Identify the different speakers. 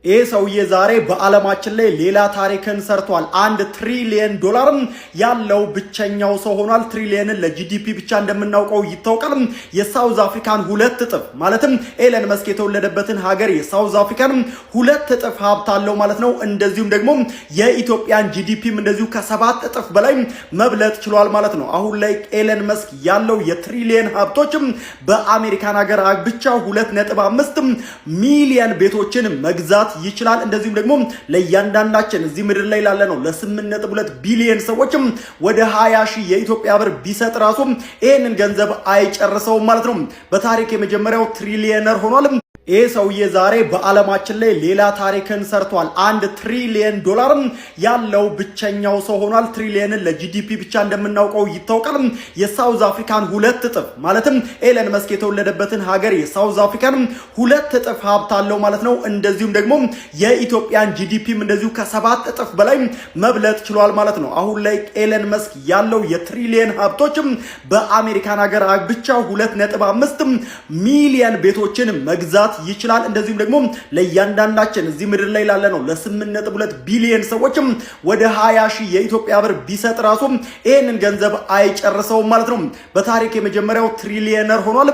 Speaker 1: ይህ ሰውዬ ዛሬ በዓለማችን ላይ ሌላ ታሪክን ሰርቷል። 1 ትሪሊየን ዶላር ያለው ብቸኛው ሰው ሆኗል። ትሪሊየንን ለ GDP ብቻ እንደምናውቀው ይታወቃል። የ South Africa ን 2 እጥፍ፣ ማለትም ኤለን መስክ የተወለደበትን ሀገር የ South Africa ን 2 እጥፍ ሀብት አለው ማለት ነው። እንደዚሁም ደግሞ የኢትዮጵያን GDP ም እንደዚሁ ከ7 እጥፍ በላይ መብለጥ ችሏል ማለት ነው። አሁን ላይ ኤለን መስክ ያለው የትሪሊየን ሀብቶችም በአሜሪካን ሀገር ብቻ 2.5 ሚሊየን ቤቶችን መግዛት ይችላል። እንደዚሁም ደግሞ ለእያንዳንዳችን እዚህ ምድር ላይ ላለ ነው ለ8.2 ቢሊየን ሰዎችም ወደ 20 ሺህ የኢትዮጵያ ብር ቢሰጥ ራሱ ይህንን ገንዘብ አይጨርሰውም ማለት ነው። በታሪክ የመጀመሪያው trillionaire ሆኗል። ይህ ሰውዬ ዛሬ በዓለማችን ላይ ሌላ ታሪክን ሰርቷል። 1 ትሪሊየን ዶላር ያለው ብቸኛው ሰው ሆኗል። ትሪሊየንን ለ GDP ብቻ እንደምናውቀው ይታወቃል። የ South Africa ን 2 እጥፍ፣ ማለትም ኤለን መስክ የተወለደበትን ሀገር የ South Africa ን 2 እጥፍ ሀብት አለው ማለት ነው። እንደዚሁም ደግሞ የኢትዮጵያን GDP ም እንደዚሁ ከ7 እጥፍ በላይ መብለጥ ችሏል ማለት ነው። አሁን ላይ ኤለን መስክ ያለው የትሪሊየን ሀብቶችም በአሜሪካን ሀገር ብቻ 2.5 ሚሊየን ቤቶችን መግዛት ይችላል። እንደዚሁም ደግሞ ለእያንዳንዳችን እዚህ ምድር ላይ ላለ ነው ለ8.2 ቢሊየን ሰዎችም ወደ 20 ሺህ የኢትዮጵያ ብር ቢሰጥ ራሱ ይህንን ገንዘብ አይጨርሰውም ማለት ነው። በታሪክ የመጀመሪያው trillionaire ሆኗል።